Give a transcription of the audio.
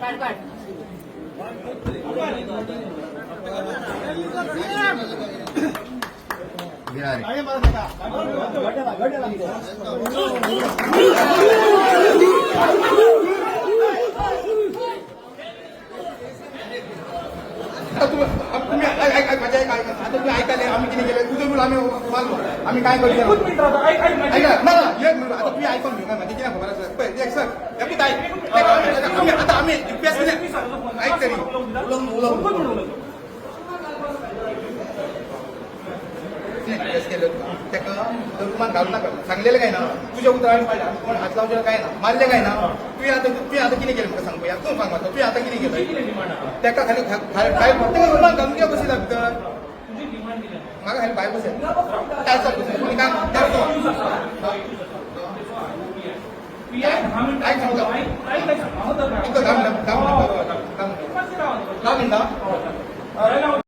काढ काढ. आता तुम्ही ऐक ऐक माझ्या ऐक ऐक. आता तुम्ही ऐकायला आम्ही किती केलं तुझं मुलं आम्ही मारलो, आम्ही काय करूया? एकूच मिनिट राहता, ऐक ऐक माझी. ऐका ना ना, एक मिनिट, आता तुम्ही ऐकून घेऊ ना. माझी किती खबर असेल पळय, एक सर एकूच ऐक. आम्ही आता आम्ही युपीएस मी सांगतो फोन. ऐक तरी. एकूच मिनिट उलवतो. युपीएस केलं ताका रुमान घालू नाका सांगलेलं काय ना तुझ्या उतराने पाहिजे. आम्ही कोण हात लावलेलं काय ना, मारले काय ना. तुवें आतां कितें केलें म्हाका सांग पळोवया. तूं सांग म्हाका, तुवें आतां कितें तुझी केलें? कितें डिमांड आहा? ताका खाली भायर ताका रुमान घालून कित्याक बसयला भितर? तुझी डिमांड कितें आहा? म्हाका खाली भायर बसय, टायल्सार बसय कोणी काय. पीआय 10 मिनिटां ऐक सांगता. ऐक ऐक ऐक, हांव तर 10 मिनटां, 10 मिनटां, 10 मिनटां. मातशें राव. 10 मिनटां. राव.